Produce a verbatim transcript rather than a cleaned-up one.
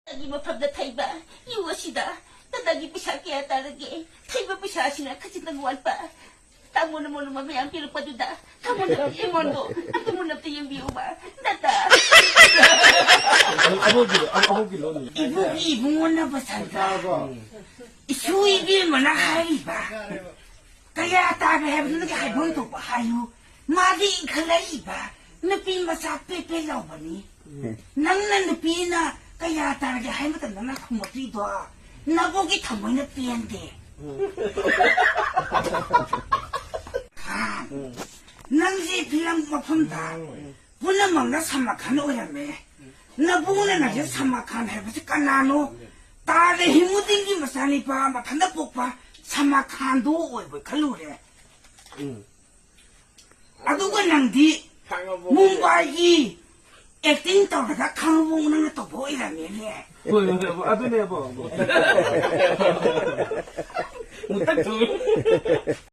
ꯑꯩꯒꯤ ꯃꯐꯝꯗ ꯊꯩꯕ ꯌꯨ ꯑꯁꯤꯗ ꯗꯗꯥꯒꯤ ꯄꯩꯁꯥ ꯀꯌꯥ ꯇꯥꯔꯒꯦ? ꯊꯩꯕ ꯄꯩꯁꯥ ꯑꯁꯤꯅ ꯈꯖꯤꯛꯇꯪ ꯋꯥꯠꯄ꯫ ꯇꯥꯃꯣꯅ ꯃꯣꯟ ꯑꯃ ꯃꯌꯥꯝ ꯄꯤꯔꯛꯄꯗꯨꯗ ꯇꯥꯃꯣꯅ ꯑꯩꯉꯣꯟꯗꯣ ꯑꯗꯨ ꯃꯨꯟꯅ ꯑꯝꯇ ꯌꯦꯡꯕꯤꯌꯨꯕ꯫ ꯗꯗꯥ꯫ ꯑꯃꯨꯛꯀꯤꯗꯣ, ꯑꯃꯨꯛꯀꯤꯗꯣ꯫ ꯏꯕꯨꯡꯒꯤ ꯏꯕꯨꯡꯉꯣꯅ ꯕꯁꯟꯇ꯫ ꯏꯁꯨ ꯏꯕꯦꯝꯃꯅ ꯍꯥꯏꯔꯤꯕ꯫ ꯀꯌꯥ ꯇꯥꯔꯦ ꯍꯥꯏꯕꯗꯨꯅ ꯍꯥꯏꯐꯝ ꯊꯣꯛꯄ ꯍꯥꯏꯌꯨ꯫ ꯃꯥꯗꯤ ꯏꯟꯈꯠꯂꯛꯏꯕ ꯅꯨꯄꯤ ꯃꯆꯥ ꯄꯦ ꯄꯦ ꯂꯥꯎꯕꯅꯤ꯫ ꯅꯪꯅ ꯅꯨꯄꯤꯅ ꯀꯌꯥ ꯇꯥꯔꯒꯦ ꯍꯥꯏ ꯃꯇꯝꯗ ꯅꯪ ꯈꯨꯝꯃꯛꯇ꯭ꯔꯤꯗꯣ ꯅꯕꯨꯒꯤ ꯊꯃꯣꯏꯅ ꯄꯦꯟꯗꯦ꯫ ꯍꯥ? ꯅꯪꯁꯦ ꯐꯤꯂꯝ ꯃꯐꯝꯗ ꯄꯨꯝꯅꯃꯛꯅ ꯁꯜꯃꯥꯟ ꯈꯥꯟ ꯑꯣꯏꯔꯝꯃꯦ꯫ ꯅꯕꯨꯡꯅ ꯅꯪꯁꯦ ꯁꯜꯃꯥꯟ ꯈꯥꯟ ꯍꯥꯏꯕꯁꯤ ꯀꯅꯥꯅꯣ? ꯇꯥꯔꯦ ꯍꯤꯃꯨꯗꯤꯟꯒꯤ ꯃꯆꯥꯅꯤꯄꯥ ꯃꯊꯟꯇ ꯄꯣꯛꯄ ꯁꯜꯃꯥꯟ ꯈꯥꯟꯗꯣ ꯑꯣꯏꯕ ꯈꯜꯂꯨꯔꯦ꯫ ꯎꯝ꯫ ꯑꯗꯨꯒ ꯅꯪꯗꯤ ꯈꯥꯡꯉꯕꯣꯛ ꯃꯨꯝꯕꯥꯏꯒꯤ ꯑꯦꯛꯇꯤꯡ ꯇꯧꯔꯒ ꯈꯥꯡꯉꯕꯣꯛ ꯅꯪꯅ ꯇꯧꯕ ꯑꯣꯏꯔꯝꯃꯦꯅꯦ꯫ ꯍꯣꯏ, ꯍꯣꯏ, ꯍꯣꯏ, ꯑꯗꯨꯅꯦꯕ꯫ ꯃꯨꯛꯇ ꯊꯨ꯫